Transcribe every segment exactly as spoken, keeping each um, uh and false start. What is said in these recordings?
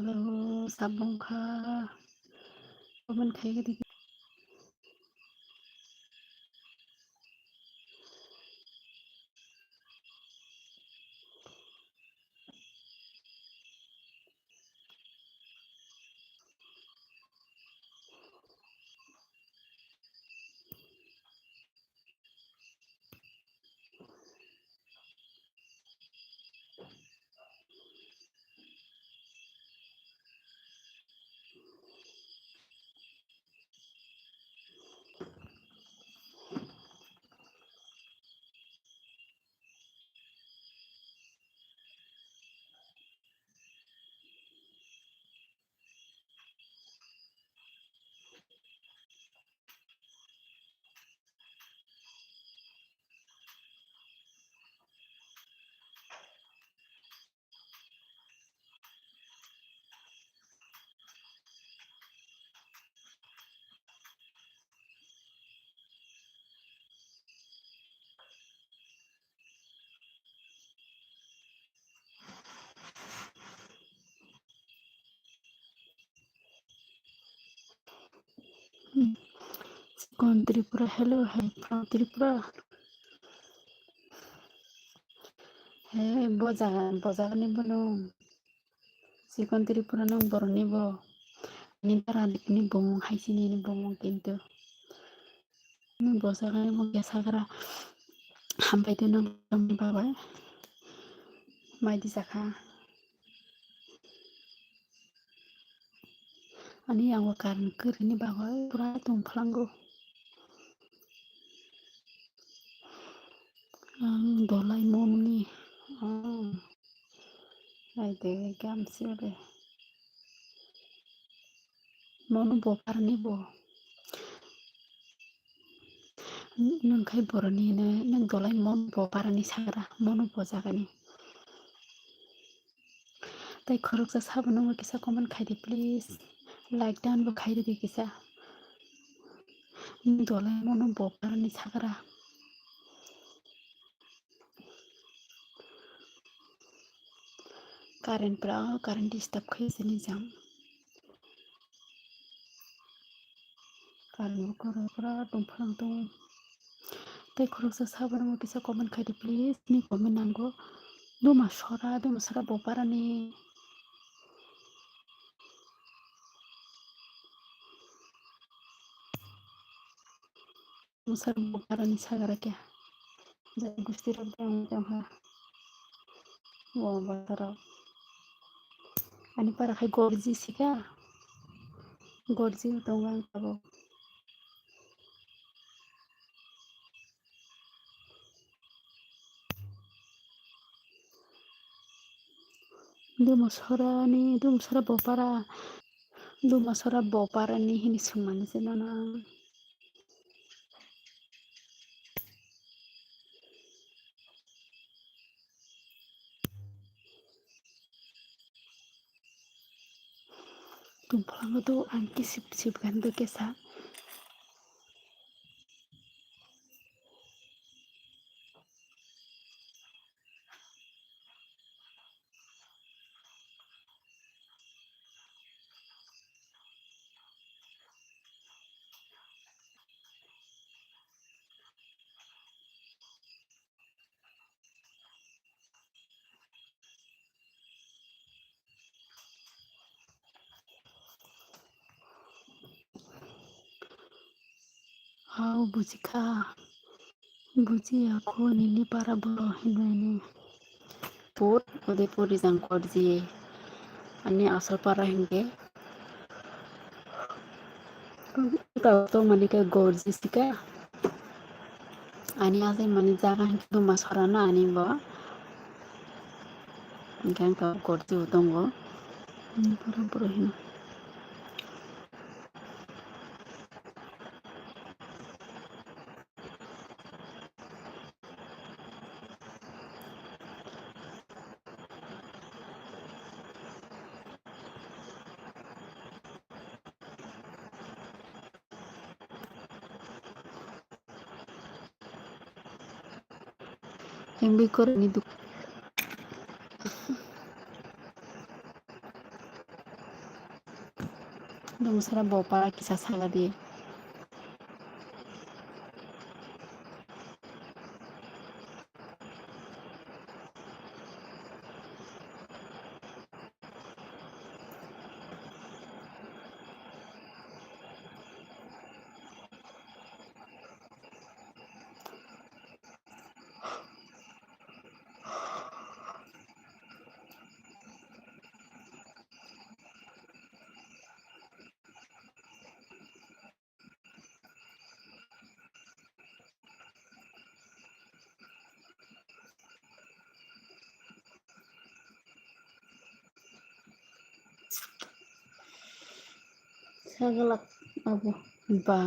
Hello, sabong kha. Comment khai gidi. Chikon Tripura, hello, hi from Tripura. Hey, bojagan, bojagan ni bono. Chikon Tripura nung borok ni bo. Ani dara ni bumung hai sini ni bumung kintu. Nung bojagan ni bo kesagra. Hambai de nung baba. Mai di jakha. Ani yango current kwrwini bagwi pura tong phalango. Ang dolai mononi, ah, naide gamsiyore. Mono bo parni bo. Nwng khai boroni hwnwi, nwng dolai mon bo parani sagra, mono bo jagani. Tai khoroksa sabo nungwi kisa comment khaidi, please. Like dan bo khaidi kisa. Nwng dolai mono bo parani sagra. Current pura, current disturb khai sini jang. Current bo kwrwi pura tong phalang tongo. Tei khoroksa sabo rokno kisa comment khaidi, please. Ni comment nango. Duma sora, duma sora bo parani. Musar bo parani sagara khe. Jai gusti rok dong tong ha. Bo bwsarok. Ani para khai gorji sika. Gorji tongo ang tabuk. Duma sora ni, duma sora bo para. Duma sora bo para ni hini swngmani se nono ang. Tongphalango do ang kisip kisip gani do kesa. Hao, bujikha. Bujiya kho nini para borok hinwi ni. Pur, Udaipur rijang korji. Ani asal para hinkhe. Tongmani khe gorji sika. Ani asal mani jaga hinkhe duma sora no ani bo. Hinkhe ang tabuk gorji bo tongo. Ani para borok hino. Yang bikor ni duk. Dungsara bo para kisa saladi. Sagalak abo ba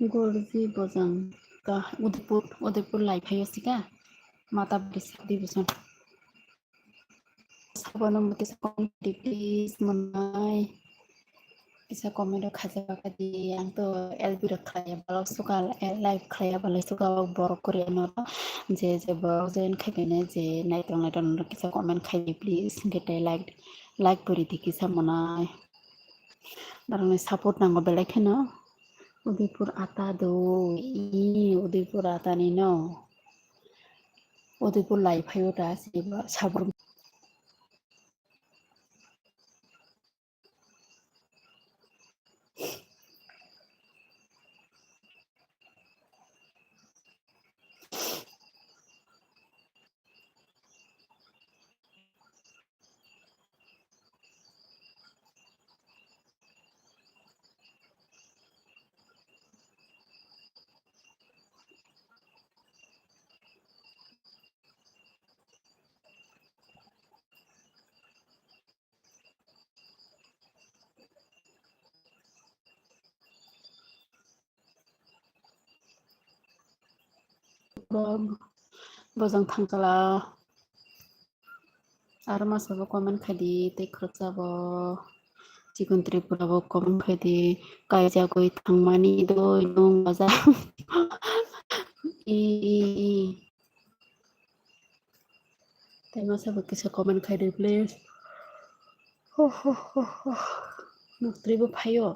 gorji bojang ka Udaipur, Udaipur lai phaio sika mata bari sakdi bosong. Sabono muti sakon di please monai. Kisa comment o khaja kadi ang to L B rok khlaiya balok suka live khlaiya balai suka borok kori ano je je borok join khai bene je naitong naitong no kisa comment khai di please hingke tei like like pori di kisa monai. Norokni support nango belai kheno. Udaipur ata do i Udaipur ata ni no. Udaipur lai phaio ta se ba sabrum. Bo, bojong thangkala. Aro masa bo comment khai di, tei khoroksa bo chikon Tripura bo comment khai di, kaijagoi thangmani doi nung baja. I, i, i. Tei masa bo kisa comment khai di, please. Ho, ho, ho, ho. Nuktrwi bo phaio.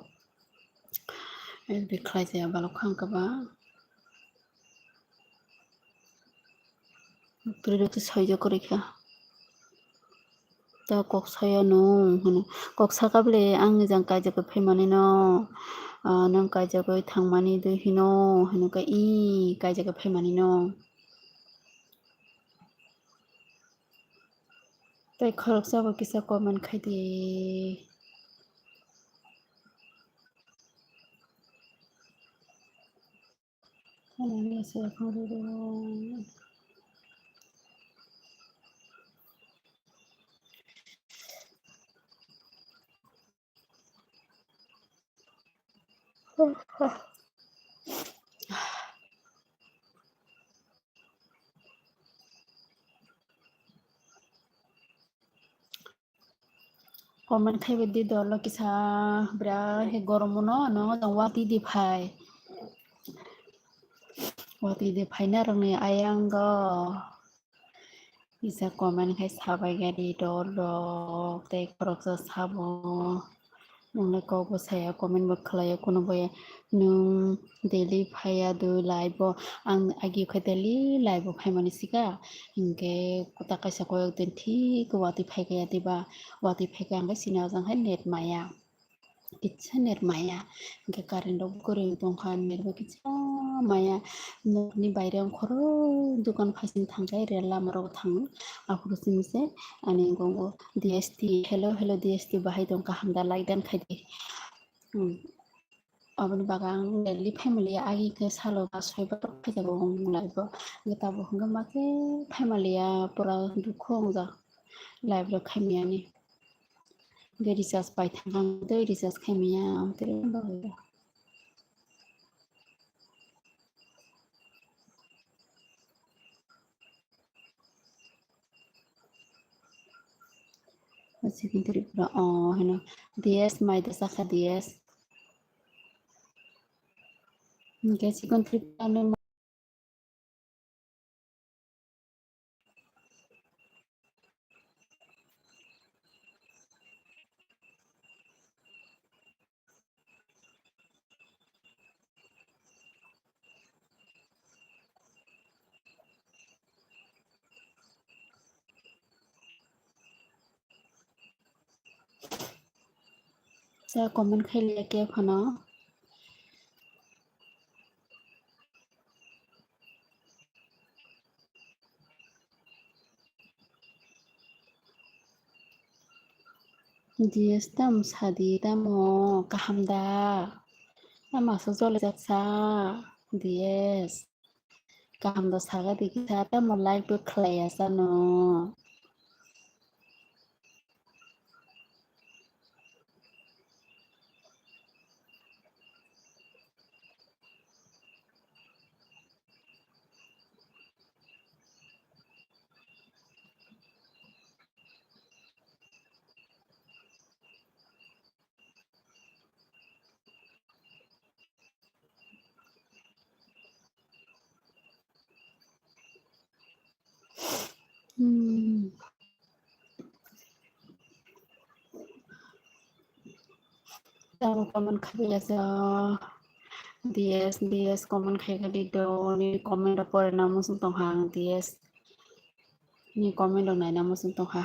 L B khlai jaya balok khang kaba. Nuktrwi rok soijo kwrwi kha. Ta kok saya no hino. Kok saka bele ang jang kaijagoi phaimani no. Ah, nang kaijagoi thangmani doi hino. Hino ka i kaijagoi phaimani no. Tei khoroksa bo kisa comment khai di. Comment khai di dolo kisa bra he goromo no, no watwi di phai. Watwi di phai narwkni ayang go. Kisa comment khai sabai gari dolo tei khoroksa sabo. Nwngle kok bo saya, comment bo khlaiya, kuno bo ya. Nwng daily phaiya do live bo, ang agi khe daily live bo phaimani sika, hinkhe kota kaisa koyok din thik watwi phaikha ya diba, watwi phaikha hinkhe sini ajang hai net maya, kisa net maya, hinkhe current rok bo kwrwi tongkha, net bo kisa maya, nokni baire ongkhorok dukan phaisin thangkhe rel lama rogo thango, aphuru simi se ani gongo D S T, hello hello D S T bahai tong kaham da like dan khai di. Hmm. Aboni bagwi ang daily family agi khe salo ba soi ba rok phai jago wng live o. Hwnkhe tabuk hwnkhe ma khe family ya pura dukhu wngjak live rok khai maya ni. Hwnkhe recharge pai thang ang tei recharge khai maya ang tei bagwi. Chikon Tripura, oh, hino D S mai da sakha D S. Hwnkhe Chikon Tripura no Ta comment khailiya khe phano. D S tamo sadi tamo kaham da? Tamo aswk jolijak sa D S? Kaham da saga di kisa tamo like bo khlaiya sano. Hmm. Tamo comment khailiya sa D S, D S comment khaikha di do, ni comment rok pore na muchung tongkha ang D S. Ni comment rok naina muchung tongkha.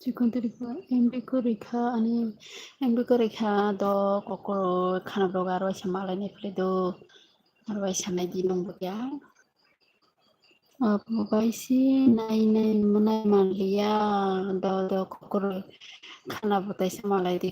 Chikon twi rikha, M B kwrwi kha, ani M B kwrwi kha, do kokoro khana blogo aro waisa malai nai philai do, aro waisa nai di nung bo ya. Abo bai si nai nai manai manliya, do do kokoro khana bo taisa malai di.